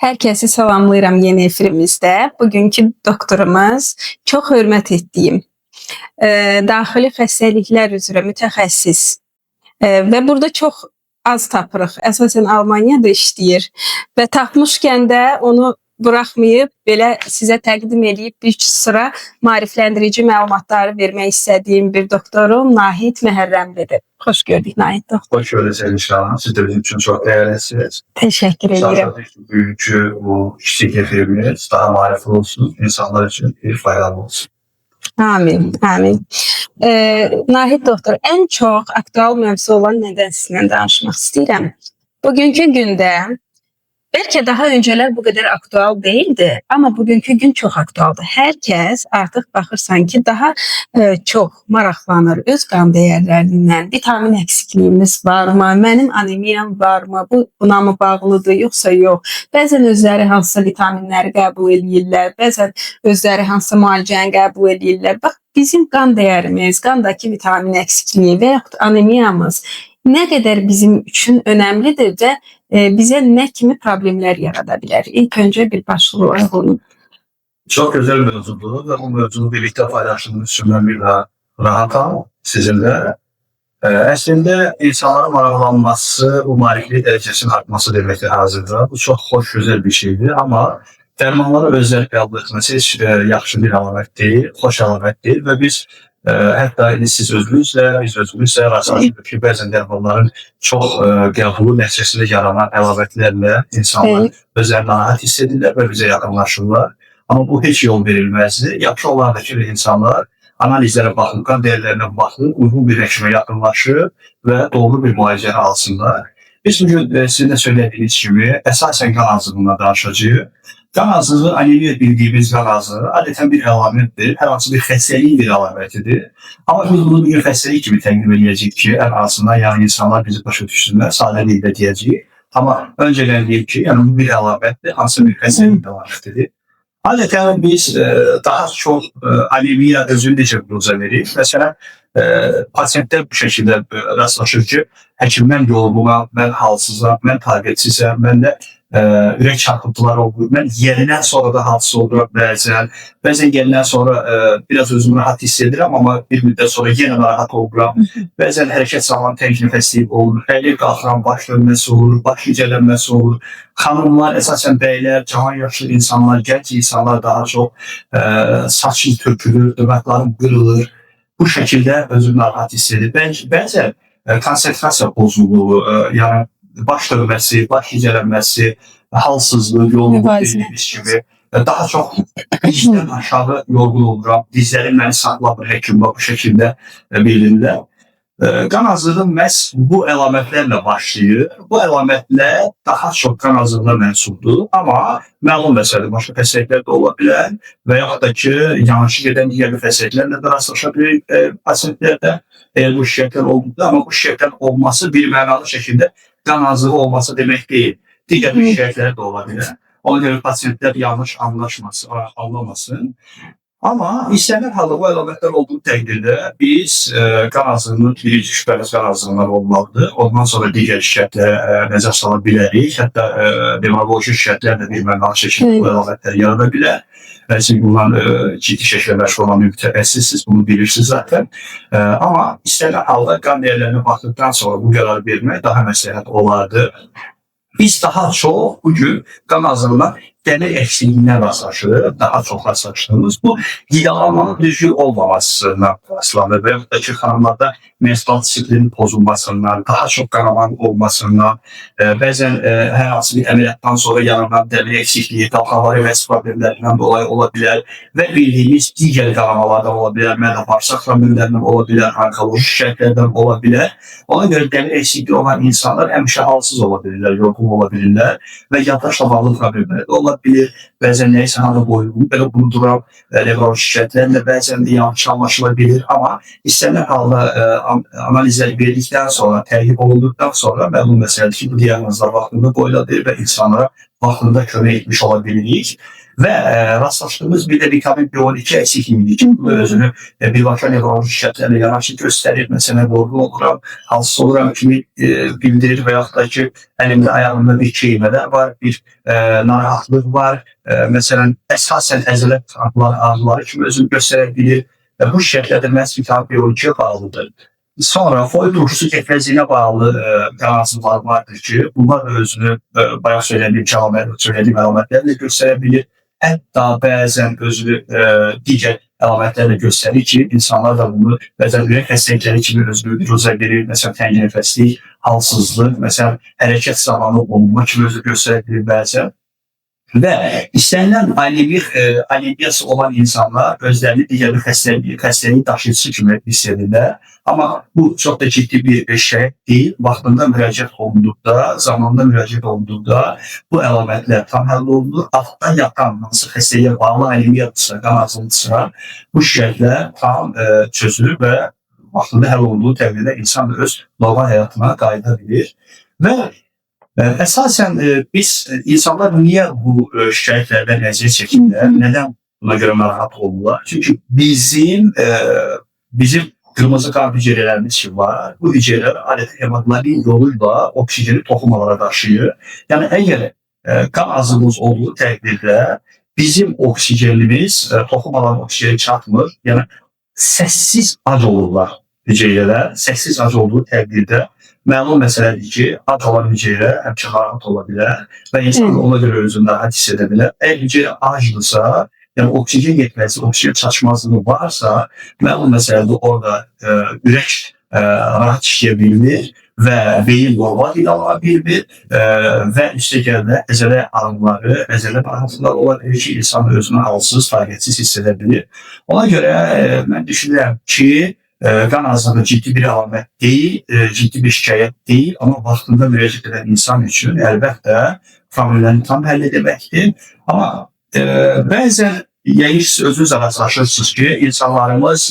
Hər kəsi salamlayıram yeni efirimizdə. Bugünkü doktorumuz çox hörmət etdiyim, daxili xəstəliklər üzrə mütəxəssis və burada çox az tapırıq. Əsasən Almaniyada işləyir və tapmışkən də onu buraxmayıb belə sizə təqdim eləyib bir sıra maarifləndirici məlumatları vermək istədiyim bir doktorum Nahid Məhərrəmlidir. Xoş gördük Nahid doktor. Hoş gördük Selin Hanım. Siz de bizim için çok değerlisiniz. Təşəkkür edirəm. Sadece bugünkü bu kiçik efirimiz daha marifli olsun, insanlar için bir faydalı olsun. Amin, amin. Nahid doktor, ən çox aktual mövzu olan nədən sizinlə danışmaq istəyirəm. Bugünkü gündə bəlkə daha öncələr bu qədər aktual deyildi, amma bugünkü gün çox aktualdır. Hər kəs artıq baxırsan ki, daha çox maraqlanır öz qan dəyərlərindən. Vitamin əksikliyimiz varmı? Mənim anemiyam varmı? Bu buna mı bağlıdır, yoxsa yox? Bəzən özləri hansısa vitaminləri qəbul eləyirlər, bəzən özləri hansısa müalicəni qəbul eləyirlər. Bax, bizim qan dəyərimiz, qandakı vitamin əksikliyi və yaxud anemiyamız nə qədər bizim üçün önəmlidir və bizə nə kimi problemlər yarada bilər? İlk öncə bir başlıq olaraq onu. Çok güzel mevzudu ve bu mevzunu birlikte paylaştığımız için ben bir daha rahatım sizinle. Aslında insanların maraqlanması, bu marifli derecesinin artması demektir hazırda. Bu çok hoş, güzel bir şeydir ama dərmanları özləri qəbul etməsi heç yaxşı bir əlamət deyil, xoş əlamət deyil və biz hətta indi siz özünüzlə, biz özümüzlə rastlaşırıq ki, bəzən dərmanların çox qəbulu nəticəsində yaranan əlamətlərlə insanlar özlərini narahat hiss edirlər və bizə yaxınlaşırlar. Amma bu heç yol verilməzdir. Yaxşı olardı ki, insanlar analizlərə baxıb, qan dəyərlərinə baxıb, uyğun bir həkimə yaxınlaşıb və doğru bir müalicəni alsınlar. Biz bugün sizin də söylədiyiniz kimi əsasən qan azlığından danışacağıq. Qan azlığı, anemiya bildiyimiz qan azlığı adətən bir əlamətdir, hər hansı bir xəstəliyin bir əlamətidir. Amma biz bunu bir xəstəlik kimi təqdim edəcəyik ki, ən azından yəni insanlar bizi başa düşsünlər, sadə dildə deyəcəyik. Amma öncədən deyim ki, yəni bu bir əlamətdir, hansı bir xəstəliyin əlamətidir. Adətən biz daha çox anemiya özünü necə büruzə verir? Məsələn, pasientlər bu şəkildə rastlaşır ki, həkim mən yorğunam, mən halsızam, mən taqətsizəm, məndə ürək çarpıntıları olur, mən yerindən sonra da halsız oluram bəzən. Bəzən gələndən sonra biraz özümü rahat hiss edirəm, amma bir müddət sonra yenə narahat oluram. Bəzən hərəkət zamanı tək nəfəsliyim olur, əyilib qalxıram, baş dönməsi olur, baş gicəllənməsi olur. Xanımlar, əsasən bəylər, cavan yaşlı insanlar, gənc insanlar daha çox saçım tökülür, dırnaqlarım qırılır. Bu şəkildə özümü narahat hiss edir. Bəzən konsentrasiya bozukluğu, yəni baş dönməsi, baş gicəllənməsi, halsızlığı, yorğunluq dediyimiz kimi daha çox dizdən aşağı yorğun oluram. Dizlərim məni saxlamır həkim bu şəkildə bilirlər. Qan azlığı məhz bu əlamətlərlə başlayır. Bu əlamətlər daha çox qan azlığına mənsubdur, amma məlum məsələdir, başqa xəstəliklər də ola bilər və yaxud da ki, yanlış gedən digər bir xəstəliklərlə də rastlaşa bilir pasientlərdə. Əgər bu şikayətlər olduqda, amma bu şikayətlərin olması bir mənalı şəkildə qan azlığı olması demək deyil. Digər bir şikayətlər də ola bilər. Ona görə pasientlər yanlış anlaşmasın, anlamasın. Amma istənilən halda bu əlamətlər olduğu təqdirdə biz qan azlığının birinci şübhəmiz qan azlığından olmalıdır. Ondan sonra digər şikayətlərə nəzər sala bilərik. Hətta nevroloji şikayətlər də bir mənalı şəkildə bu əlamətləri yarada bilər. Və siz bundan ciddi şəkildə məşğul olan bir mütəxəssissiniz, bunu bilirsiniz zaten. Amma istənilən halda qan dəyərlərinə baxdıqdan sonra bu qərarı vermək daha məsləhət olardı. Biz daha çox bugün qan azlığından dəmir əksikliyindən rastlaşırıq, daha çox rastlaşdığımız bu qidalanmanın düzgün olmamasından rastlanır və yaxud da ki, xanımlarda menstrual siklinin pozulmasından, daha çox qanamanın olmasından, bəzən hər hansı bir əməliyyatdan sonra yaranan dəmir əksikliyi, qalxanvari vəz problemlərindən dolayı ola bilər və bildiyimiz digər qanamalardan ola bilər, mədə bağırsaq problemlərindən ola bilər, onkoloji şikayətlərdən ola bilər. Ona görə dəmir əksikliyi olan insanlar həmişə halsız ola bilirlər, yorğun ola bilirlər və yaddaşla bağlı problemlər də ola bilir. Bəzən nəyisə harada boyunu belə unuduram, nevroloji şikayətlərlə bəzən də yanlış anlaşıla bilir. Amma istənilən halda analizlər verdikdən sonra, təqib olunduqdan sonra məlum məsələdir ki, bu diaqnozlar vaxtında qoyula bilir və insanlara vaxtında kömək etmiş ola bilirik. Və rastlaşdığımız bir də vitamin B12 əksikliyidir ki, bu özünü birbaşa nevroloji şikayətlərlə yanaşı göstərir. Məsələn, yorğun oluram, halsız oluram kimi bildirir və yaxud da ki, əlimdə, ayağımda bir keymələr var, bir narahatlıq var. Məsələn, əsasən əzələ ağrıları kimi özünü göstərə bilir. Və bu şikayətlər də məhz vitamin B12-yə bağlıdır. Sonra folit turşusu yetmezliğine bağlı qan azlıqları vardır ki, bunlar da özünü bayaq söylediğim əlamətlərlə göstərə bilir. Hətta bəzən özünü digər əlamətlərlə göstərir ki, insanlar da bunu bəzən ürək xəstəlikləri kimi özünü büruzə verir. Məsələn, tənginəfəslik, halsızlıq, məsələn, hərəkət zamanı olma kimi özünü göstərə bilir bəzən. Və istənilən anemiyası olan insanlar özlərini digər bir xəstəlik daşıyıcısı kimi hiss edirlər. Amma bu çox da ciddi bir şey deyil. Vaxtında müraciət olunduqda, zamanında müraciət olunduqda bu əlamətlər tam həll olunur. Altdan yatan hansı xəstəliyə bağlı anemiyadırsa, qan azlığıdırsa, bu şikayətlər tam çözülür və vaxtında həll olunduğu təqdirdə insan öz normal həyatına qayıda bilir. Və əsasən biz insanlar niyə bu şikayətlərdən əziyyət çəkirlər? Nədən buna görə narahat olurlar? Çünki bizim qırmızı qan hüceyrələrimiz ki var. Bu hüceyrələr adətən hemoglobin yoluyla oksigeni toxumalara daşıyır. Yəni əgər qan azlığımız olduğu təqdirdə bizim oksigenimiz toxumaların oksigeni çatmır. Yəni səssiz ac olurlar hüceyrələr. Səssiz ac olduğu təqdirdə məlum məsələdir ki, ac olan hüceyrə həmişə narahat ola bilər və insan ona görə özünü narahat hiss edə bilər. Əgər hüceyrə acdırsa, yəni oksigen yetməzliyi, oksigen çatışmazlığı varsa, məlum məsələdir orada ürək rahat işləyə bilmir və beyin normal qidalana bilmir və üstəgəl də əzələ ağrıları, əzələ narahatlıqları ola bilir ki, insan özünü halsız, taqətsiz hiss edə bilir. Ona görə mən düşünürəm ki, qan azlığı ciddi bir əlamət deyil, ciddi bir şikayət deyil, amma vaxtında müraciət edən insan üçün əlbəttə problemləri tam həll edilməkdir. Amma bəzən yəqin siz özünüz rastlaşırsınız ki, insanlarımız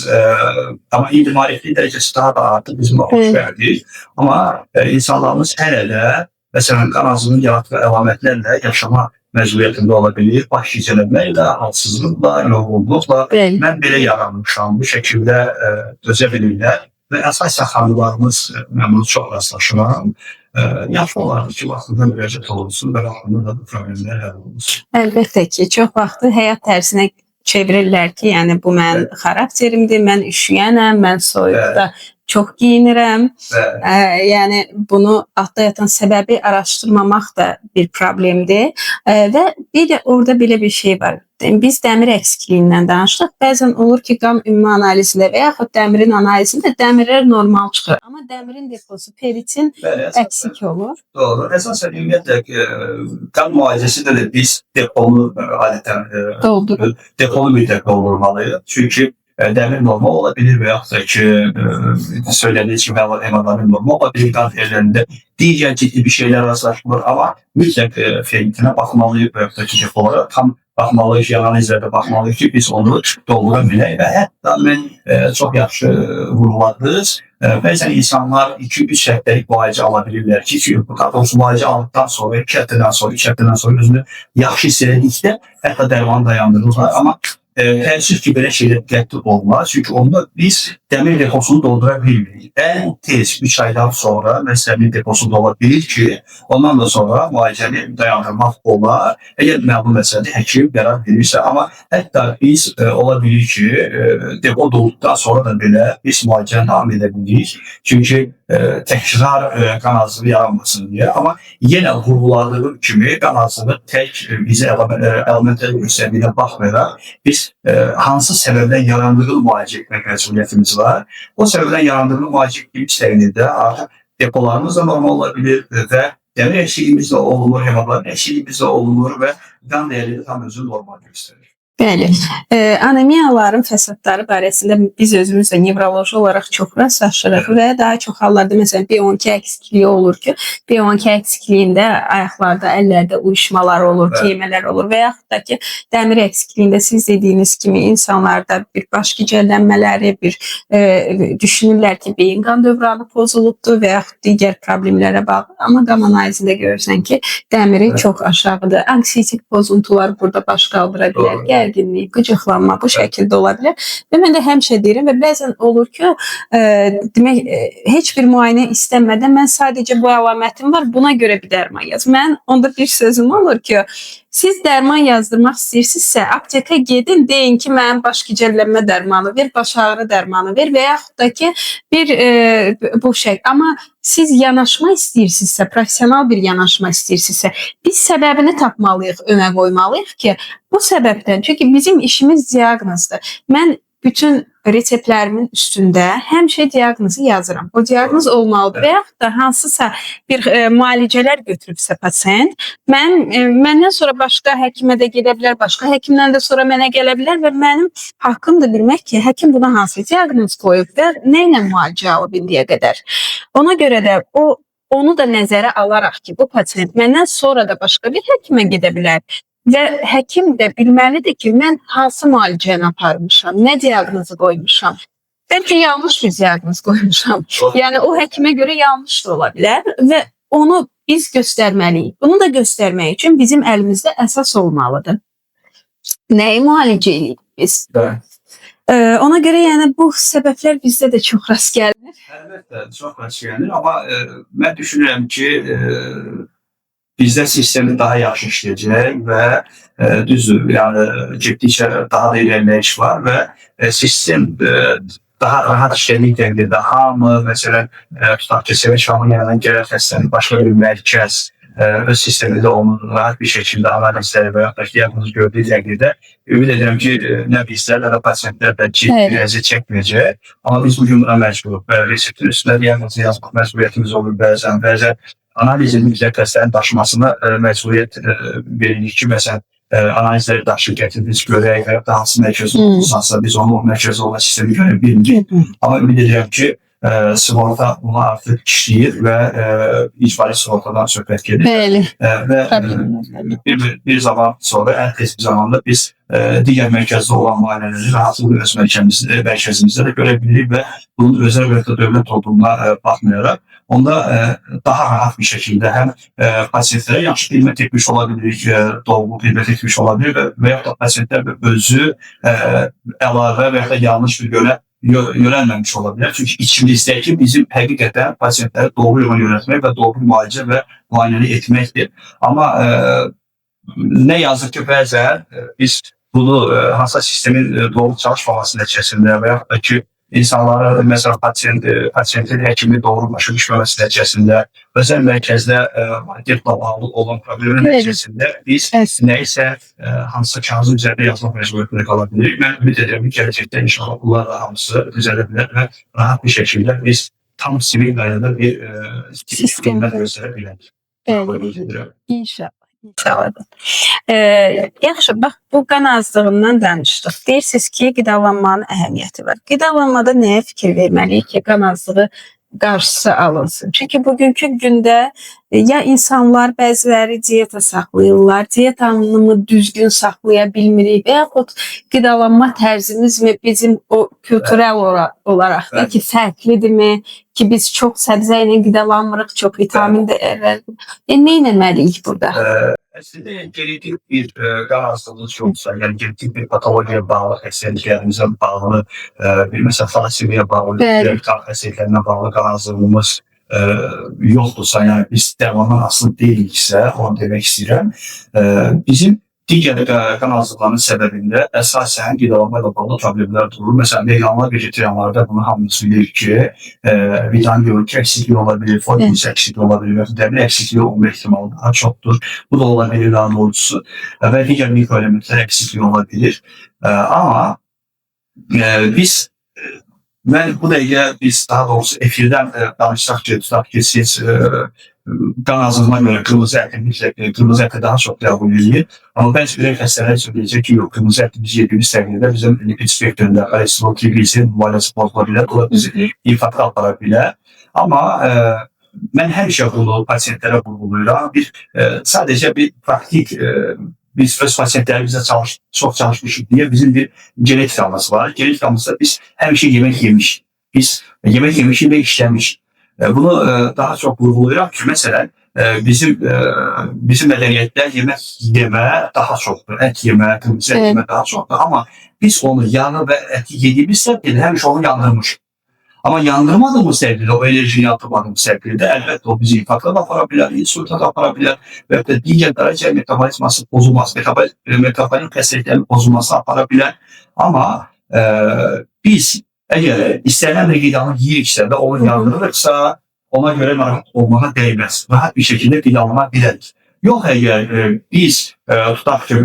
amma indi maariflik dərəcəsi daha da artıq biz buna xoş gəldik. Amma insanlarımız hələ də məsələn qan azlığının yaratdığı əlamətlərlə yaşama məcburiyyətində ola bilir, baş gicələnməklə, halsızlıqla, yorğunluqla. Mən belə yaranmışam, bu şəkildə dözə bilirlər və əsasən xanımlarımız, mən bunu çox rastlaşıram, yaxşı olardı ki, vaxtında müraciət olunsun və vaxtında da bu problemlər həll olunsun. Əlbəttə ki, çox vaxtı həyat tərzinə çevirirlər ki, yəni bu mənim xarakterimdir, mən üşüyənəm, mən soyuqda çox giyinirəm. Yəni bunu altda yatan səbəbi araşdırmamaq da bir problemdir. Və bir də orada belə bir şey var. Biz dəmir əksikliyindən danışdıq. Bəzən olur ki, qan ümumi analizində və yaxud dəmirin analizində dəmirlər normal çıxır. Amma dəmirin deposu ferritin əksik olur. Doğru. Əsasən ümumiyyətlə qan müalicəsində də biz deponu adətən deponu mütləq doldurmalıyıq. Çünki dəmir normal ola bilir və yaxud da ki, söylədiyi kimi hemoglobin normal ola bilir, qan dəyərlərində digər ciddi bir şeylər rastlaşmır, amma mütləq ferritinə baxmalıyıq və yaxud da ki, depolara tam baxmalıyıq, analizlərdə baxmalıyıq ki, biz onu doldura bilək və hətta mən çox yaxşı vurğuladınız. Bəzən insanlar 2-3 həftəlik müalicə ala bilirlər ki, çünki daha doğrusu müalicə aldıqdan sonra, 2 həftədən sonra, 3 həftədən sonra özünü yaxşı hiss elədikdə hətta dərmanı dayandırırlar. Amma təəssüf ki, belə şeylər diqqətli olmaz. Çünki onda biz dəmir deposunu doldura bilmirik. Ən tez 3 aydan sonra məsələn dəmir deposu dola bilir ki, ondan da sonra müalicəni dayandırmaq olar. Əgər məlum məsələdir, həkim qərar verirsə, amma hətta biz ola bilir ki, depo dolduqdan sonra da belə biz müalicəni davam edə bilirik. Çünki təkrar qan azlığı yaranmasın deyə. Amma yenə vurğuladığım kimi qan azlığı tək bizə əlamətlər göstərdiyinə baxmayaraq biz hansı səbəbdən yarandığını müalicə etmək məcburiyyətimiz var. O səbəbdən yarandığını müalicə etdiyimiz təqdirdə artıq depolarımız da normal ola bilir və dəmir əksikliyimiz də olunur, hemoglobin əksikliyimiz də olunur və qan dəyəri də tam özünü normal göstərir. Bəli. Anemiyaların fəsadları barəsində biz özümüz də nevroloji olaraq çox rastlaşırıq və daha çox hallarda məsələn B12 əksikliyi olur ki, B12 əksikliyində ayaqlarda, əllərdə uyuşmalar olur, keymələr olur və yaxud da ki, dəmir əksikliyində siz dediyiniz kimi insanlarda bir baş gicəllənmələri, bir düşünürlər ki, beyin qan dövranı pozulubdur və yaxud digər problemlərə bağlı. Amma qan analizində görürsən ki, dəmiri çox aşağıdır. Anksietik pozuntular burada baş qaldıra bilər. Gərginlik, qıcıqlanma bu şəkildə ola bilər. Və mən də həmişə deyirəm və bəzən olur ki, demək heç bir müayinə istənmədən mən sadəcə bu əlamətim var, buna görə bir dərman yaz. Mən onda bir sözüm olur ki, siz dərman yazdırmaq istəyirsinizsə, apteka gedin, deyin ki, mənim baş gicəllənmə dərmanı ver, baş ağrı dərmanı ver və yaxud da ki, bir bu şey. Amma siz yanaşma istəyirsinizsə, professional bir yanaşma istəyirsinizsə, biz səbəbini tapmalıyıq, önə qoymalıyıq ki, bu səbəbdən, çünki bizim işimiz diaqnozdur. Mən bütün reseptlərimin üstündə həmişə diaqnozu yazıram. O diaqnoz olmalıdır və yaxud da hansısa bir müalicələr götürübsə pasiyent, məndən sonra başqa həkimə də gedə bilər, başqa həkimdən də sonra mənə gələ bilər və mənim haqqımdır bilmək ki, həkim buna hansı diaqnoz qoyub və nə ilə müalicə alıb indiyə qədər. Ona görə də onu da nəzərə alaraq ki, bu pasiyent məndən sonra da başqa bir həkimə gedə bilər. Və həkim də bilməlidir ki, mən hansı müalicəni aparmışam, nə diaqnozu qoymuşam. Bəlkə yanlış bir diaqnoz qoymuşam. Yəni o həkimə görə yanlış da ola bilər və onu biz göstərməliyik. Bunu da göstərmək üçün bizim əlimizdə əsas olmalıdır. Nəyi müalicə edirik biz? Evet. Ona görə yəni bu səbəblər bizdə də çox rast gəlir. Əlbəttə, çox rast gəlir, amma mən düşünürəm ki, bizdə sistemi daha yaxşı işləyəcək və düzdür, yəni getdikcə daha da irəliləyiş var və sistem daha rahat işlədiyi təqdirdə hamı, məsələn, tutaq ki, Sevinç xanımın yanından gələn xəstənin başqa bir mərkəz öz sistemində onun rahat bir şəkildə analizləri və yaxud da diaqnozu gördüyü təqdirdə ümid edirəm ki, nə bizlər, nə də pasiyentlər də ciddi bir əziyyət çəkməyəcək. Amma biz bugün buna məcburuq və reseptin üstünə diaqnozu yazmaq məcburiyyətimiz olur bəzən, bəzən analizin mütləq xəstənin daşımasına məcburiyyət veririk ki, məsələn, analizləri daşıyıb gətirdiniz, görək və ya da hansı mərkəz olursansa, biz onu o mərkəzdə olan sistemi görə bilmirik. Amma ümid edirəm ki, sığorta buna artıq işləyir və icbari sığortadan söhbət gedir. Bəli. Və bir zaman sonra, ən tez bir zamanda biz digər mərkəzdə olan müayinələri rahatlıqla öz mərkəzimizdə də görə bilirik və bunun özəl və ya da dövlət olduğuna baxmayaraq, onda daha rahat bir şəkildə həm pasiyentlərə yaxşı xidmət etmiş ola bilirik, doğru xidmət etmiş ola bilir və yaxud da pasiyentlər özü əlavə və yaxud da yanlış bir yola yönəlməmiş ola bilər. Çünki içimizdəki bizim həqiqətən pasiyentləri doğru yola yönəltmək və doğru müalicə və müayinəni etməkdir. Amma nə yazıq ki, bəzən biz bunu hansısa sistemin doğru çalışmaması nəticəsində və yaxud da ki, insanlara məsələn pasiyentin həkimi doğru başa düşməməsi nəticəsində, özəl mərkəzdə maddiyyatla bağlı olan problemlər nəticəsində biz nəyisə hansısa kağızın üzərində yazmaq məcburiyyətində qala bilirik. Mən ümid edirəm ki, gələcəkdə inşallah bunlar da hamısı düzələ bilər və rahat bir şəkildə biz tam sivil qaydada bir Sistem xidmət göstərə bilərik. Bəli. İnşallah. İnşallah. Yaxşı, bax bu qan azlığından danışdıq. Deyirsiniz ki, qidalanmanın əhəmiyyəti var. Qidalanmada nəyə fikir verməliyik ki, qan azlığı qarşısı alınsın? Çünki bugünkü gündə ya insanlar bəziləri diyeta saxlayırlar, dietanı mı düzgün saxlaya bilmirik və yaxud qidalanma tərzimizmi bizim o kültürel olaraq da ki, fərqlidirmi ki, biz çox səbzə ilə qidalanmırıq, çox vitamin dəyərlər. Nə etməliyik burada? Əslində genetik bir qan azlığı yoxsa, yəni genetik bir patologiyaya bağlı xəstəliklərimizə bağlı, bir məsələn talasemiya bağlı, qan xəstəliklərinə bağlı qan azlığımız yoxdursa, yəni biz dərmandan asılı deyiliksə, onu demək istəyirəm. Bizim digər qan azlıqlarının səbəbində əsasən qidalanma ilə bağlı problemlər durur. Məsələn, veganlar, vegetarianlarda bunu hamısı bilir ki, vitamin B12 əksikliyi ola bilir, folik əksikliyi ola bilir, və dəmir əksikliyi olma ehtimalı daha çoxdur. Bu da ola bilir daha doğrusu. Və digər mikroelementlər əksikliyi ola bilir. Amma biz Mən bu dəqiqə biz daha doğrusu efirdən danışsaq ki, tutaq ki, siz qan azlığına görə qırmızı əti mütləq qırmızı əti daha çox qəbul edir. Amma bəzi ürək xəstələri üçün deyəcək ki, yox, qırmızı əti biz yediyimiz təqdirdə bizim lipid spektrində xolesterol, trigliserid mübadiləsi pozula bilər, o da bizi infarkta apara bilər. Amma mən həmişə bunu pasientlərə vurğulayıram. Bir sadəcə bir praktik biz öz pasientlərimizlə çox çalışmışıq deyə bizim bir genetikamız var. Genetikamızda biz həmişə yemək yemişik. Biz yemək yemişik və işləmişik. Bunu daha çox vurğulayıram ki, məsələn, bizim mədəniyyətdə yemək yemə daha çoxdur. Ət yemə, qırmızı ət yemə daha çoxdur. Amma biz onu yağı və əti yediyimiz təqdirdə həmişə onu yandırmışıq. Amma yandırmadığımız təqdirdə, o enerjini yandırmadığımız təqdirdə əlbəttə o bizi infarkta da apara bilər, insulta da apara bilər və ya da digər qaraciyər metabolizması pozulması, metabolik xəstəliklərin pozulmasına apara bilər. Amma biz əgər istənilən bir qidanı yeyiriksə və onu yandırırıqsa, ona görə narahat olmağa dəyməz. Rahat bir şəkildə qidalanma bilərik. Yox, əgər biz tutaq ki,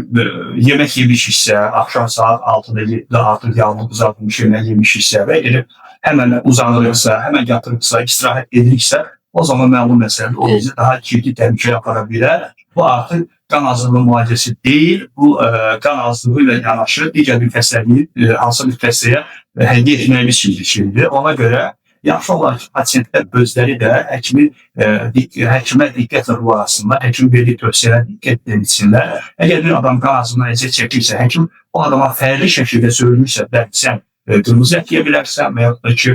yemək yemişiksə, axşam saat 6-da 7-də artıq yağlı qızartılmış yemək yemişiksə və gedib həmən uzanırıqsa, həmən yatırıqsa, istirahət ediriksə, o zaman məlum məsələdir, o bizi daha ciddi təhlükəyə apara bilər. Bu artıq qan azlığı müalicəsi deyil, bu qan azlığı ilə yanaşı digər bir xəstəliyi, hansısa bir xəstəyə hədiyyə etməyimiz üçün bir şeydir. Ona görə yaxşı olar ki, pasientlər özləri də həkimə diqqətlə qulaq assınlar, həkimin verdiyi tövsiyələrə diqqətlə etsinlər. Əgər bir adam qan azlığından əziyyət çəkirsə, həkim o adama fərqli şəkildə söyləyirsə, bəli, sən qırmızı ət yeyə bilərsən və yaxud da ki,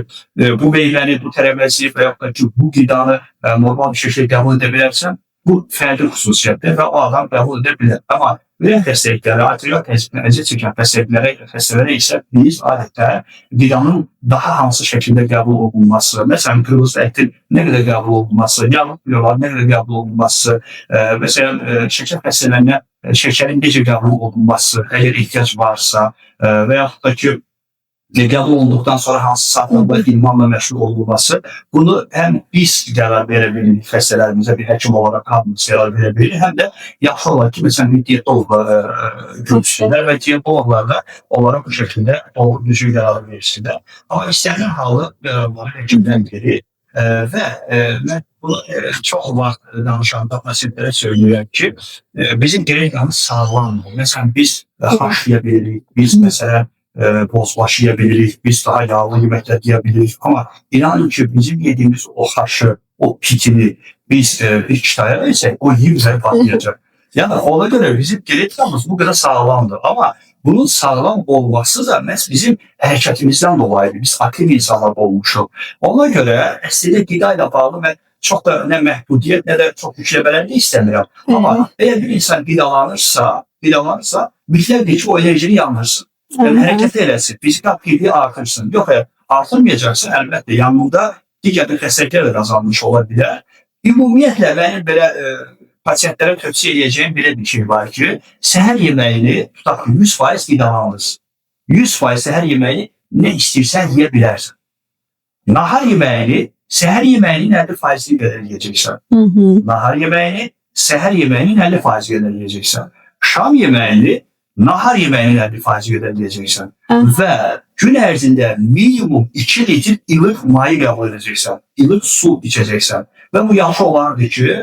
bu meyvəni, bu tərəvəzi və yaxud da ki, bu qidanı normal bir şəkildə qəbul edə bilərsən, bu fərqli xüsusiyyətdir və o adam qəbul edə bilər. Amma ürək xəstəlikləri, arterial təzyiqdən əziyyət çəkən xəstələrə isə biz adətdə qidanın daha hansı şəkildə qəbul olunması, məsələn, qırmızı ətin nə qədər qəbul olunması, yağlı yolların nə qədər qəbul olunması, məsələn, şəkər xəstələrinə şəkərin necə qəbul olunması, əgər ehtiyac varsa və yaxud da ki, qəbul olunduqdan sonra hansı saatlarda idmanla məşğul olunması, bunu həm biz qərar verə bilirik xəstələrimizə, bir həkim olaraq hamımız qərar verə bilirik, həm də yaxşı olar ki, məsələn, bir diyetoloqla görüşsünlər və diyetoloqlar da onlara bu şəkildə doğru düzgün qərar versinlər. Amma istənilən halı qərarları həkimdən verir və mən bunu çox vaxt danışanda pasientlərə söyləyirəm ki, bizim genetikamız sağlamdır. Məsələn, biz haş yeyə bilirik, biz məsələn, bozbaş yeyə bilirik, biz daha yağlı yeməklər yeyə bilirik. Amma inanın ki, bizim yediyimiz o haşı, o pitini biz bir kişiyə versək, o yiyib zəif patlayacaq. Yəni ona görə bizim genetikamız bu qədər sağlamdır. Amma bunun sağlam olması da məhz bizim hərəkətimizdən dolayıdır. Biz aktiv insanlar olmuşuq. Ona görə əslində qida ilə bağlı mən çox da nə məhdudiyyət, nə də çox yükləmələri istəmirəm. Amma əgər bir insan qidalanırsa, mütləqdir ki, o enerjini yandırsın. Yəni hərəkət eləsin, fiziki aktivliyi artırsın. Yox, əgər artırmayacaqsa, əlbəttə yanında digər bir xəstəliklər də qazanmış ola bilər. Ümumiyyətlə mənim belə pasientlərə tövsiyə edəcəyim belə bir şey var ki, səhər yeməyini tutaq ki, 100% qidalanırsın. 100% səhər yeməyini nə istəyirsən yeyə bilərsən. Nahar yeməyini səhər yeməyinin 50%-ni qədər yeyəcəksən. Nahar yeməyini səhər yeməyinin 50% qədər yeyəcəksən. Şam yeməyini nahar yeməyinin 50% qədər yeyəcəksən. Və gün ərzində minimum 2 litr ilıq maye qəbul edəcəksən. İlıq su içəcəksən. Və bu yaxşı olardı ki,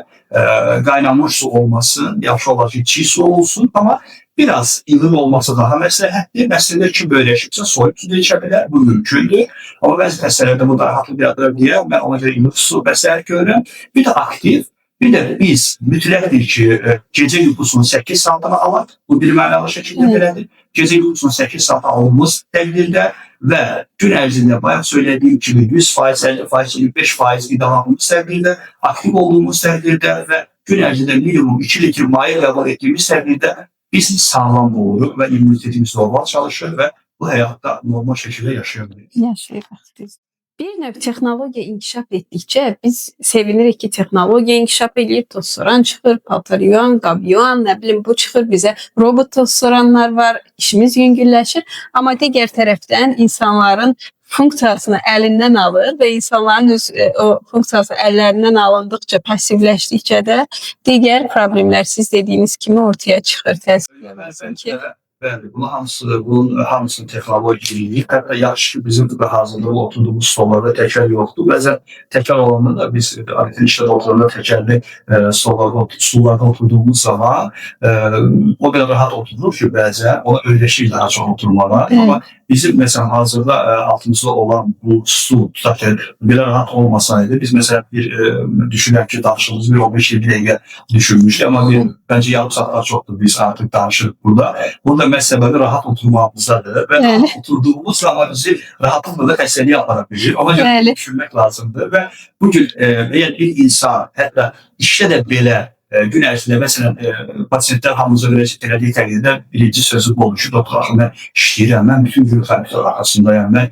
qaynanmış su olmasın, yaxşı olar ki, çiğ su olsun, amma biraz ilıq olması daha məsləhətdir. Əslində kim böyləşibsə soyuq su da içə bilər, bu mümkündür. Amma bəzi xəstələrdə bu narahatlıq yaradır deyə mən ona görə ilıq su məsləhət görürəm. Bir də aktiv, bir də biz mütləqdir ki, gecə yuxusunu 8 saatdan alaq. Bu bir mənalı şəkildə belədir. Gecə yuxusunu 8 saat alınmış təqdirdə və gün ərzində bayaq söylədiyim kimi 100%, 50%, 25% qidalanmış təqdirdə, aktiv olduğumuz təqdirdə və gün ərzində minimum 2 litr maye qəbul etdiyimiz təqdirdə biz sağlam oluruq və immunitetimiz normal çalışır və bu həyatda normal şəkildə yaşaya bilirik. Yaşayırıq. Bir növ texnologiya inkişaf etdikcə biz sevinirik ki, texnologiya inkişaf eləyir, tozsoran çıxır, paltar yuyan, qab yuyan, nə bilim bu çıxır, bizə robot tozsoranlar var, işimiz yüngülləşir. Amma digər tərəfdən insanların funksiyasını əlindən alır və insanların öz o funksiyası əllərindən alındıqca, passivləşdikcə də digər problemlər siz dediyiniz kimi ortaya çıxır. Təəssüf ki, Bəli, bunu hamısı, bunun hamısını texnologiya eləyir. Hətta yaxşı ki, bizim də hazırda oturduğumuz stollarda təkər yoxdur. Bəzən təkər olanda da biz adətən işdə oturanda təkərli stollarda, stullarda oturduğumuz zaman o qədər rahat oturur ki, bəzən ona öyrəşir daha çox oturmağa. Evet. Amma bizim məsələn hazırda altımızda olan bu stul tutaq ki, belə rahat olmasaydı biz məsələn bir düşünək ki, danışığımız bir 15-20 dəqiqə düşünmüşdük, amma bir, bəncə yarım saat daha çoxdur biz artıq danışırıq burada. Burada məhz səbəbi rahat oturmağımızdadır və Bəli. rahat oturduğumuz zaman bizi rahatlıqla da xəstəliyə apara bilir. Ona görə Bəli. düşünmək lazımdır və bu gün əgər bir insan hətta işdə də belə gün ərzində məsələn pasientlər hamımıza müraciət elədiyi təqdirdə birinci sözü bu olur ki, doktor axı mən işləyirəm, mən bütün gün kompüter arxasındayam, mən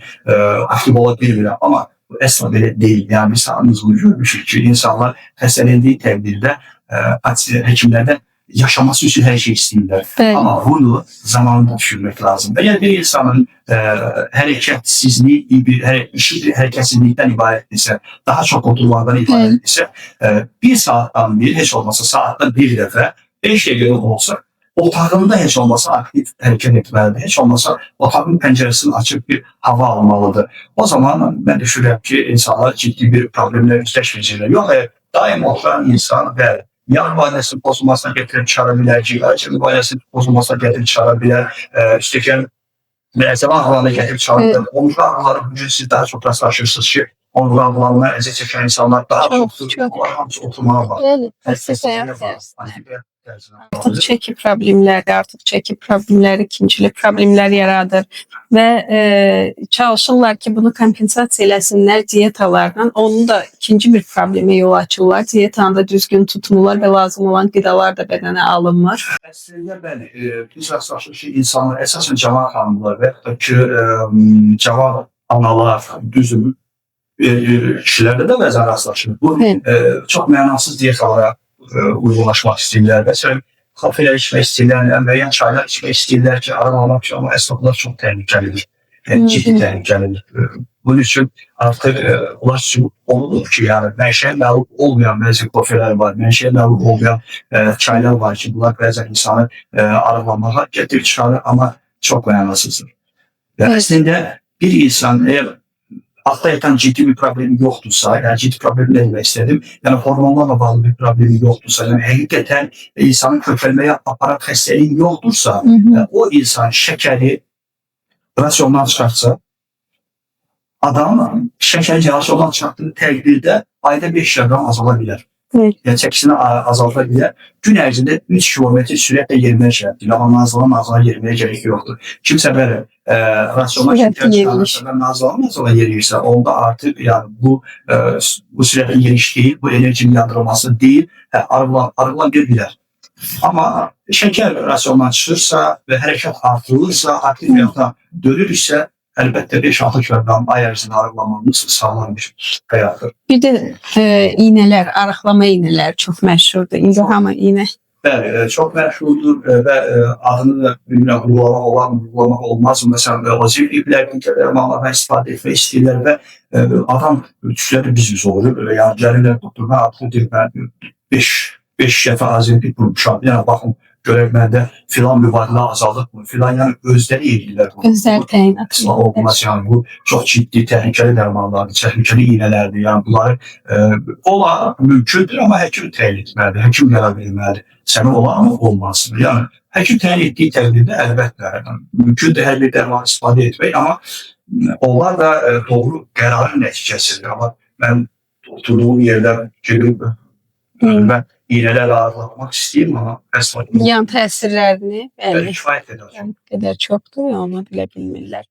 aktiv ola bilmirəm. Amma bu əsla belə deyil. Yəni biz hamımız bunu görmüşük ki, insanlar xəstələndiyi təqdirdə həkimlərdən yaşaması üçün hər şey istəyirlər. Bəli. Amma bunu zamanında düşünmək lazımdır. Əgər bir insanın hərəkətsizliyi, işi bir hərəkətsizlikdən ibarətdirsə, daha çox oturmaqdan ibarətdirsə, bir saatdan bir, heç olmasa saatda bir dəfə, 5 dəqiqə olsa, otağında heç olmasa aktiv hərəkət etməlidir. Heç olmasa otağın pəncərəsini açıb bir hava almalıdır. O zaman mən düşünürəm ki, insanlar ciddi bir problemlə üzləşməyəcəklər. Yox, əgər daim oturan insan və yağ mübadiləsinin pozulmasına gətirib çıxara bilər, ciyər mübadiləsinin pozulmasına gətirib çıxara bilər, üstəgəl məzəmə ağrılarına gətirib çıxara bilər. Omurğa ağrıları bugün siz daha çox rastlaşırsınız ki, omurğa ağrılarına əziyyət çəkən insanlar daha Çox, çoxdur. çox. Onlar hamısı oturmağa bağlı. Bəli. Xəstəliyə bağlı. Aktiv tərzinə Artıq bağlıdır. çəki problemləri, artıq çəki problemləri, ikincili problemlər yaradır və çalışırlar ki, bunu kompensasiya eləsinlər diyetalarla. Onun da ikinci bir problemə yol açırlar. Dietanı da düzgün tutmurlar və lazım olan qidalar da bədənə alınmır. Əslində bəli, biz rastlaşırıq ki, insanlar əsasən cavan xanımlar və yaxud da ki, cavan analar, düzdür, kişilərdə də bəzən rastlaşırıq. Bu Bəli. çox mənasız diyetalara uyğunlaşmaq istəyirlər. Məsələn, kafelər içmək istəyirlər, müəyyən çaylar içmək istəyirlər ki, arıqlamaq üçün, amma əslində bunlar çox təhlükəlidir. Yəni, ciddi təhlükəlidir. Bunun üçün artıq onlar üçün olunur ki, yəni mənşəyə məlum olmayan bəzi kofelər var, mənşəyə məlum olmayan çaylar var ki, bunlar bəzən insanı arıqlamağa gətirib çıxarır, amma çox mənasızdır. Və Evet. əslində bir insan əgər altta yatan ciddi bir problemi yoxdursa, yəni ciddi problem nə demək istədim? Yəni hormonlarla bağlı bir problemi yoxdursa, yəni həqiqətən insanın kökəlməyə aparan xəstəliyi yoxdursa, o insan şəkəri rasiondan çıxartsa, adam şəkəri rasiondan çıxartdığı təqdirdə ayda 5 kiloqram azala bilər. Evet. Yəni çəkisini azalda bilər. Gün ərzində 3 kilometr sürətlə yeriməyə şərtdir. Amma nazala-nazala yeriməyə gərək yoxdur. Kimsə belə rasiondan Sürətli şəkər yeriyiş. çıxarırsa və nazala-nazala yeriyirsə, onda artıq yəni bu sürətli yeriş deyil, bu enerjinin yandırılması deyil, hə, arıqlan bilər. Amma şəkər rasiondan çıxırsa və hərəkət artırılırsa, aktiv həyata dönürsə, əlbəttə 5-6 kiloqram ay ərzində arıqlamamız sağlam bir həyatdır. Bir də iynələr, arıqlama iynələri çox məşhurdur. İndi hamı iynə. Bəli, çox məşhurdur və adını da bilmirəm, vurğulamaq olar mı, vurğulamaq olmaz mı? Məsələn, Ozempiklərdən dərmanlardan istifadə etmək istəyirlər və adam tükləri biz-biz olur. Belə, yəni gəlirlər doktor, mən artıq deyir, mən 5 dəfə Ozempik vurmuşam. Yəni baxın, görək məndə filan mübadilə azalıb mı? Filan, yəni özləri eləyirlər bunu. Özləri təyinat Əsla edirlər. olmaz, yəni bu çox ciddi təhlükəli dərmanlardır, təhlükəli iynələrdir. Yəni bunları ola mümkündür, amma həkim təyin etməlidir, həkim qərar verməlidir. Sənə olar mı, olmaz mı? Yəni həkim təyin etdiyi təqdirdə əlbəttə yəni, mümkündür hər bir dərmanı istifadə etmək, amma onlar da doğru qərarın nəticəsidir. Amma mən oturduğum yerdə gedib mən iynələrlə arıqlamaq istəyirəm, amma əsla Yan təsirlərini, bəli. Kifayət qədər çox. Yəni, qədər çoxdur, onu bilə bilmirlər.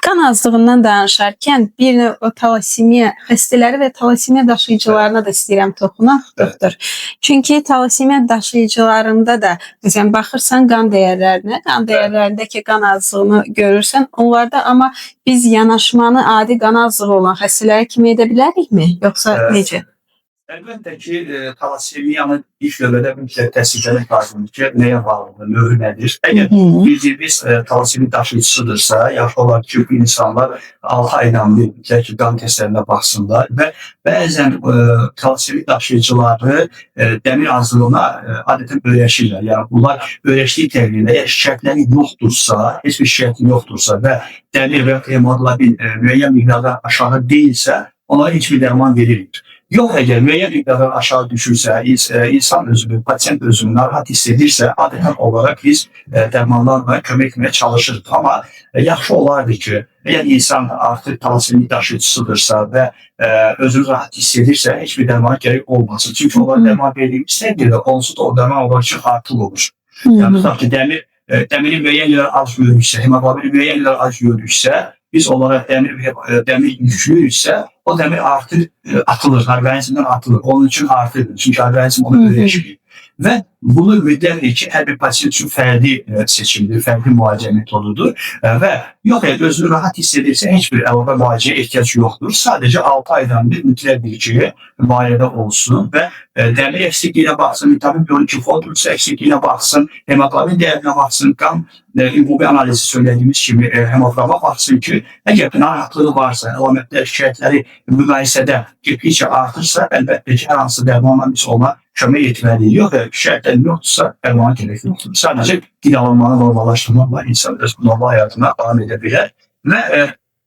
Qan azlığından danışarkən bir növ o talasemiya xəstələri və talasemiya daşıyıcılarına da istəyirəm toxunaq, doktor. Çünki talasemiya daşıyıcılarında da məsələn baxırsan qan dəyərlərinə, qan dəyərlərindəki qan azlığını görürsən, onlarda amma biz yanaşmanı adi qan azlığı olan xəstələrə kimi edə bilərikmi, yoxsa necə? Əlbəttə ki, talasemiyanı ilk növbədə mütləq təsdiqləmək lazımdır ki, nəyə bağlıdır, növü nədir? Əgər bildiyimiz talasemi daşıyıcısıdırsa, yaxşı olar ki, bu insanlar 6 aydan bir mütləq ki, qan testlərinə baxsınlar və bəzən talasemi daşıyıcıları dəmir azlığına adətən öyrəşirlər. Yəni bunlar öyrəşdiyi təqdirdə əgər şikayətləri yoxdursa, heç bir şikayəti yoxdursa və dəmir və hemoqlobin müəyyən miqdarda aşağı deyilsə, onlara heç bir dərman verilmir. Yox, əgər müəyyən miqdardan aşağı düşürsə, insan özünü, pasiyent özünü narahat hiss edirsə, adətən olaraq biz dərmanlarla kömək etməyə çalışırıq. Amma yaxşı olardı ki, əgər insan artıq talasemi daşıyıcısıdırsa və özünü rahat hiss edirsə, heç bir dərmana gərək olmasın. Çünki onlara dərman verdiyimiz təqdirdə onsuz da o dərman onlar üçün artıq olur. Yəni tutaq ki, dəmiri müəyyən qədər az görürüksə, hemoqlobini müəyyən qədər az görürüksə, biz onlara dəmir yüklüyürüksə, o dəmir artıq atılır, orqanizmdən atılır. Onun üçün artıqdır. Çünki orqanizm onu öyrəşməyib. Və bunu mütləqdir ki, hər bir pasiyent üçün fərdi seçimdir, fərdi müalicə metodudur. Və yox, əgər özünü rahat hiss edirsə, heç bir əlavə müalicəyə ehtiyac yoxdur. Sadəcə 6 aydan bir mütləqdir ki, müayinədə olsun və dəmir əksikliyinə baxsın, vitamin B12 fol əksikliyinə baxsın, hemoqlobin dəyərinə baxsın, qan ümumi analizi söylədiyimiz kimi hemoqrama baxsın ki, əgər narahatlığı varsa, əlamətlər, şikayətləri müqayisədə getdikcə artırsa, əlbəttə ki, hər hansı dərmanla biz ona kömək etməliyik. Yox, əgər şikayətlər yoxdursa, dərmana gerək yoxdur. Sadəcə qidalanmanı normallaşdırmaqla insan öz normal həyatına davam edə bilər. Və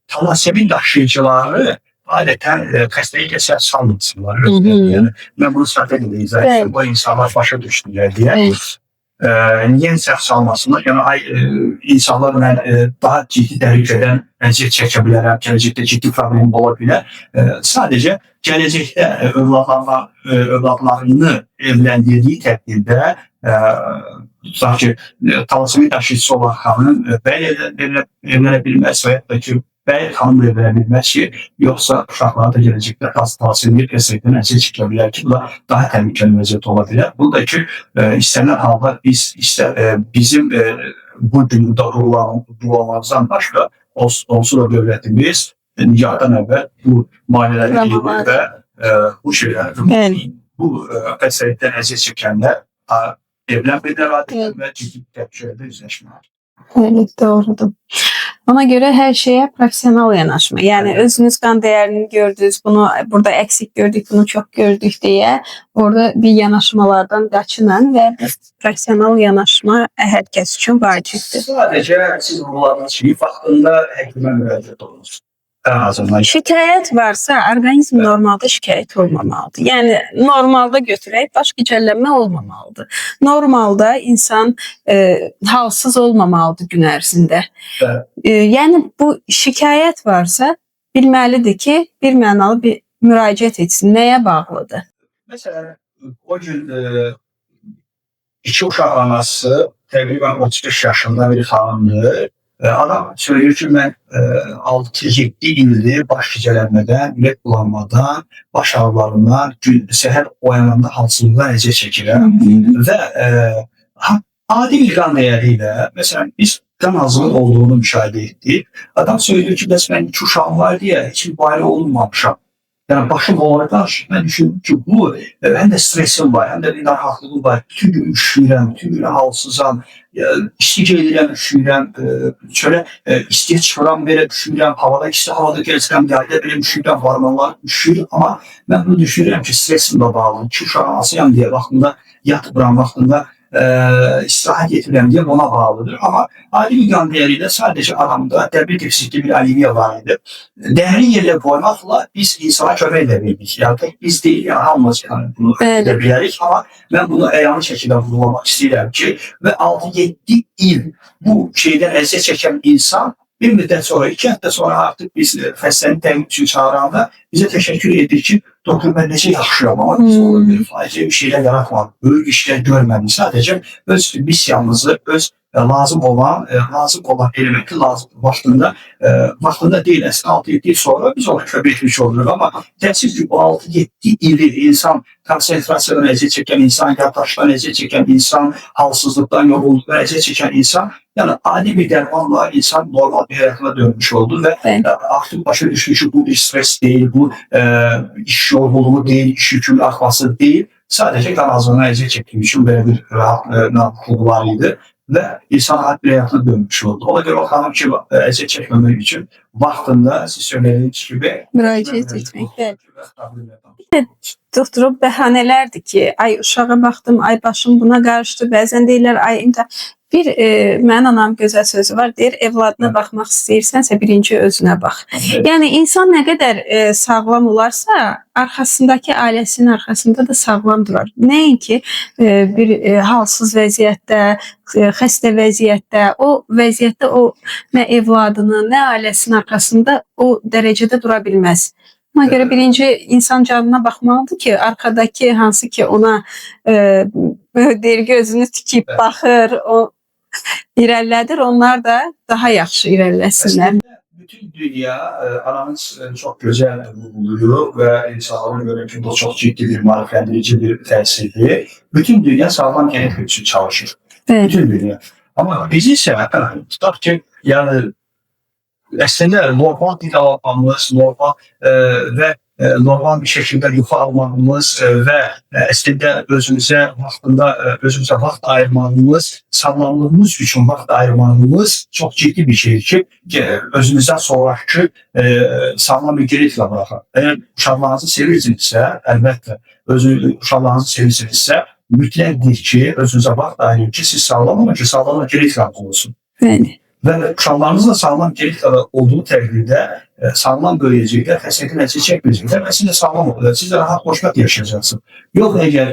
talasemi daşıyıcıları adətən xəstəliklə səhv salmasınlar. Yəni, mən bunu sadəcə izah etdim. Bu insanlar başa düşdülər deyə. Niyə səhv salmasınlar? Yəni insanlar mən daha ciddi təhlükədən əziyyət çəkə bilərəm, gələcəkdə ciddi problem ola bilər. Sadəcə gələcəkdə övladlarını evləndirdiyi təqdirdə tutaq ki, talasemi daşıyıcısı olan xanım bəy evlənə bilməz və yaxud da ki, bəy xanım da evlənə bilməz ki, yoxsa uşaqları da gələcəkdə talasemi xəstəlikdən əziyyət çəkə bilər ki, bu da daha təhlükəli vəziyyət ola bilər. Bu da ki, istənilən halda biz bizim bu gün vurğulamamızdan başqa onsuz da dövlətimiz nikahdan əvvəl bu müayinələri edir və bu şeylər, bu xəstəlikdən əziyyət çəkənlər evlənmirlər adətən və ciddi təhlükələrlə üzləşmirlər. Evet, doğrudur. Ona göre her şeye profesyonel yanaşma. Yani Evet. özünüz qan değerini gördünüz, bunu burada eksik gördük, bunu çok gördük diye orada bir yanaşmalardan qaçının ve profesyonel yanaşma herkes için vaciptir. Sadəcə siz vurğuladığınız kimi vaxtında həkimə müraciət olunsun. Ən azından. Şikayət varsa orqanizm normalda şikayət olmamalıdır. Yəni normalda götürək baş gicəllənmə olmamalıdır. Normalda insan halsız olmamalıdır gün ərzində. Evet. Yəni bu şikayət varsa bilməlidir ki, bir mənalı bir müraciət etsin. Nəyə bağlıdır? Məsələn, o gün iki uşaq anası təqribən 35 yaşında bir xanımdır. Adam söylüyor ki, mən 6-7 ildir baş gicəllənmədən, ürək bulanmadan, baş ağrılarından, səhər oyananda halsızlıqdan əziyyət çəkirəm. Və adi bir qan dəyəri ilə, məsələn, biz qan azlığının olduğunu müşahidə etdik. Adam söylüyor ki, bəs mən iki uşağım var deyə heç bir müayinə olunmamışam. Yəni başım onlara qarşı mən düşündüm ki, bu həm də stresim var, həm də bir narahatlığım var. Bütün gün üşüyürəm, bütün gün halsızam, isti gedirəm, üşüyürəm, çölə istiyə çıxıram, belə üşüyürəm, havada isti havada gəzirəm, yayda belə üşüyürəm, barmaqlarım üşüyür. Amma mən bunu düşünürəm ki, stresimlə bağlı, iki uşaq anasıyam deyə vaxtında yatıbıram, vaxtında istirahət etmirəm deyə ona bağlıdır. Amma adi bir qan dəyəri ilə sadəcə adamda dəmir defisitli bir anemiya var idi. Dəyəri yerlə qoymaqla biz insana kömək edə bildik. Yəni tək biz deyil, yəni hamımız yəni, bunu edə bilərik. Amma mən bunu əyanlı şəkildə vurğulamaq istəyirəm ki, və 6-7 il bu şeydən əziyyət çəkən insan bir müddət sonra, 2 həftə sonra artıq biz xəstənin təmin üçün çağıranda bizə təşəkkür edir ki, doktor mən necə yaxşıyam, amma biz ona bir faciə bir şeylər yaratmadıq, böyük işlər görmədik. Sadəcə öz missiyamızı, öz lazım olan elementi lazım vaxtında, vaxtında deyil, əslində 6-7 il sonra biz ona kömək etmiş oluruq. Amma təəssüf ki, bu 6-7 ili insan konsentrasiyadan əziyyət çəkən insan, yaddaşdan əziyyət çəkən insan, halsızlıqdan, yorğunluqdan əziyyət çəkən insan, yəni adi bir dərmanla insan normal bir həyatına dönmüş oldu və artıq başa düşdü ki, bu bir stres deyil, bu iş yorğunluğu deyil, iş yükünün artması deyil, sadəcə qan azlığına əziyyət çəkdiyi üçün belə bir narahatlığı var idi və insan rahat bir həyatına dönmüş oldu. Ona görə o xanım ki, əziyyət çəkməmək üçün vaxtında siz söylədiyiniz kimi Müraciət etmək. Bəli. Doktor, o bəhanələrdir ki, ay uşağa baxdım, ay başım buna qarışdı. Bəzən deyirlər, ay imtahan. Bir mənim anam gözəl sözü var, deyir, evladına Evet. baxmaq istəyirsənsə birinci özünə bax. Evet. Yəni insan nə qədər sağlam olarsa, arxasındakı ailəsinin arxasında da sağlam durar. Nəinki bir halsız vəziyyətdə, xəstə vəziyyətdə, o vəziyyətdə o nə evladının, nə ailəsinin arxasında o dərəcədə dura bilməz. Ona görə Evet. birinci insan canına baxmalıdır ki, arxadakı hansı ki ona deyir gözünü tikib Evet. baxır, o irəlilədir, onlar da daha yaxşı irəliləsinlər. Aslında bütün dünya ananın çok güzel vurguluyor ve insanların göre ki bu çok ciddi bir mariflendirici bir tesirdi. Bütün dünya sağlam genetik için çalışır. Bəli. Bütün dünya. Ama biz ise tutaq ki yani aslında normal dil almamız, normal ve normal bir şekilde yuxu almamız ve əslində özümüzə vaxtında özümüzə vaxt ayırmağımız, sağlamlığımız üçün vaxt ayırmağımız çox ciddi bir şeydir ki, özünüzdən sonrakı sağlam bir genetika buraxır. Əgər uşaqlarınızı sevirsinizsə, əlbəttə, uşaqlarınızı sevirsinizsə, mütləqdir ki, özünüzə vaxt ayırın ki, siz sağlam olun ki, sağlam genetikanız olsun. Bəli. Və uşaqlarınızın da sağlam genetikada olduğu təqdirdə sağlam böyüyəcəklər, xəstəlikdən əziyyət çəkməyəcəklər və siz də sağlam olacaqsınız, siz də rahat, xoşbəxt yaşayacaqsınız. Yox, əgər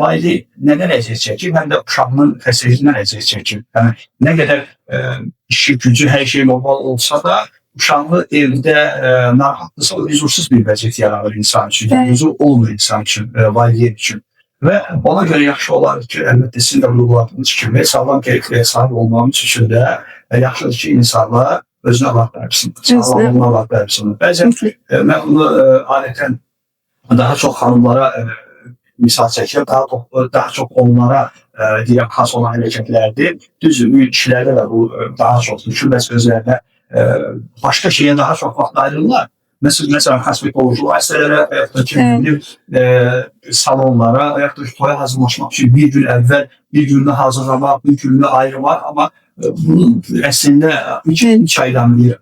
valideyn nədən əziyyət çəkir, həm də uşağının xəstəliyindən əziyyət çəkir. Yəni nə qədər işi, gücü, hər şey normal olsa da uşağı evdə narahatdırsa, o huzursuz bir vəziyyət yaranır insan üçün. Bəli. Huzur olmur insan üçün, valideyn üçün. Və ona görə yaxşı olar ki, əlbəttə sizin də vurguladığınız kimi sağlam genetikaya sahib olmamız üçün də yaxşıdır ki, insanlar özünə vaxt ayırsın, sağlamlığına vaxt ayırsın. Bəzən mən bunu adətən daha çox xanımlara misal çəkirəm, daha çox onlara deyirəm, xas olan hərəkətlərdir. Düzdür, kişilərdə də bu daha çoxdur. Çünki bəs özlərinə başqa şeyə daha çox vaxt ayırırlar. Mesela kosmetoloji vasitələrə və yaxud da ki, salonlara və yaxud da ki, toya hazırlaşmaq üçün bir gün əvvəl bir gününü hazırlamaq, bir gününü ayırmaq, amma bunun əslində 3 aydan bir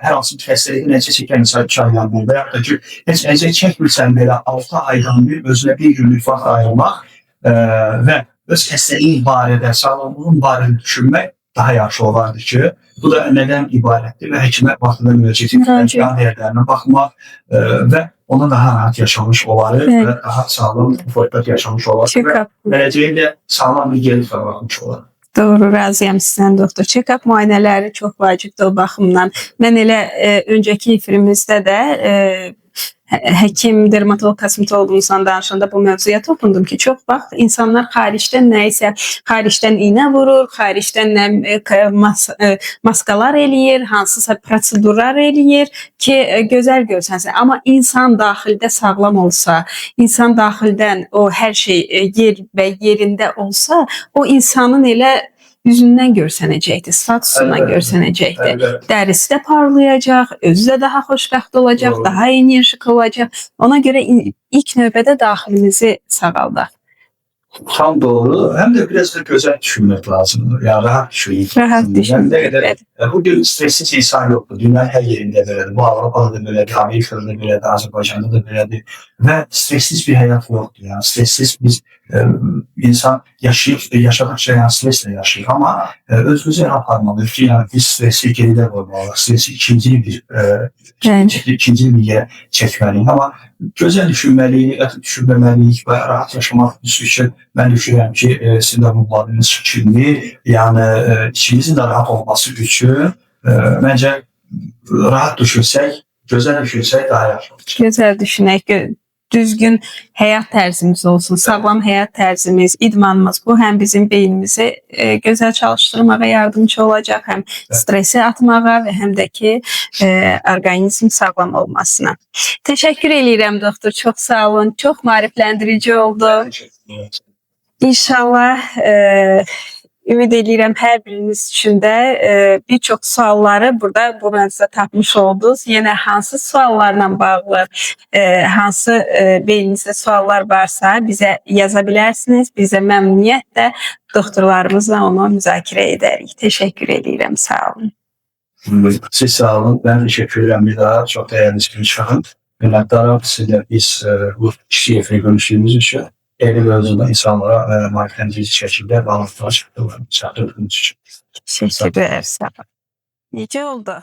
hər hansı bir xəstəlikdən əziyyət çəkən insan 3 aydan bir və yaxud da ki, heç əziyyət çəkmirsən belə 6 aydan bir özünə bir günlük vaxt ayırmaq və öz xəstəliyin barədə, sağlamlığın barədə düşünmək daha yaxşı olardı ki, bu da nədən ibarətdir və həkimə vaxtında müraciət etmək, qan dəyərlərinə baxmaq və ona daha rahat yaşamış olarıq və daha sağlam, xoşbəxt yaşamış olarıq və gələcəyə də sağlam bir genetika baxmış olarıq. Doğru, razıyam sizdən doktor. Check-up müayinələri çox vacibdir o baxımdan. Mən elə öncəki efirimizdə də həkim, dermatoloq, kosmetoloqumuzla danışanda bu mövzuya toxundum ki, çox vaxt insanlar xaricdən nəyisə, xaricdən iynə vurur, xaricdən nə maskalar eləyir, hansısa prosedurlar eləyir ki, gözəl görsənsin. Amma insan daxildə sağlam olsa, insan daxildən o hər şey yer və yerində olsa, o insanın elə yüzündən görsənəcəkdir, statusundan görsənəcəkdir. Dərisi də parlayacaq, özü də daha xoşbəxt olacaq, daha enerjik olacaq. Ona görə ilk növbədə daxilimizi sağaldaq. Tam doğru. Hem de biraz da güzel düşünmek lazım. Yani rahat düşünmek Rahat lazım. düşünmek. Yani ne kadar, bugün stressiz insan yoktu. Dünyanın her yerinde böyledir. Bu Avrupa'da da böyledir, Amerika'da da böyledir, Azerbaycan'da da böyledir. Ve stressiz bir hayat yoktu. Yani stressiz biz insan yaşayıp, yaşadıkça yani stresle yaşayır. Ama özümüzü aparmalıyız ki yani biz stresi geride koymalıyız. Stresi ikinci bir yere çekmeliyik. Ama güzel düşünmeliyik, qəti düşünməməliyik və rahat yaşamaq üçün mən düşünürəm ki, sizin də vurguladığınız kimi, yəni içimizin də rahat olması üçün məncə rahat düşünsək, gözəl düşünsək daha yaxşı olur. Gözəl düşünək, düzgün həyat tərzimiz olsun, sağlam həyat tərzimiz, idmanımız. Bu həm bizim beynimizi gözəl çalışdırmağa yardımcı olacaq, həm stresi atmağa və həm də ki orqanizm sağlam olmasına. Təşəkkür eləyirəm doktor, çox sağ olun. Çox maarifləndirici oldu. İnşallah Ümid eləyirəm hər biriniz üçün də bir çox sualları burada bu mövzuda tapmış oldunuz. Yenə hansı suallarla bağlı, hansı beyninizdə suallar varsa bizə yaza bilərsiniz. Bizə məmnuniyyətlə doktorlarımızla onu müzakirə edərik. Təşəkkür eləyirəm. Sağ olun. Siz sağ olun. Ben teşekkür ederim bir daha. Çok değerli bir hanım. Minnettarım sizinle biz bu kişi efri görüştüğümüz için evli mevzunda insanlara mariflendirici şekilde bağlantılar çattırdığımız için. Təşəkkürlər. Sağ olun. Necə oldu?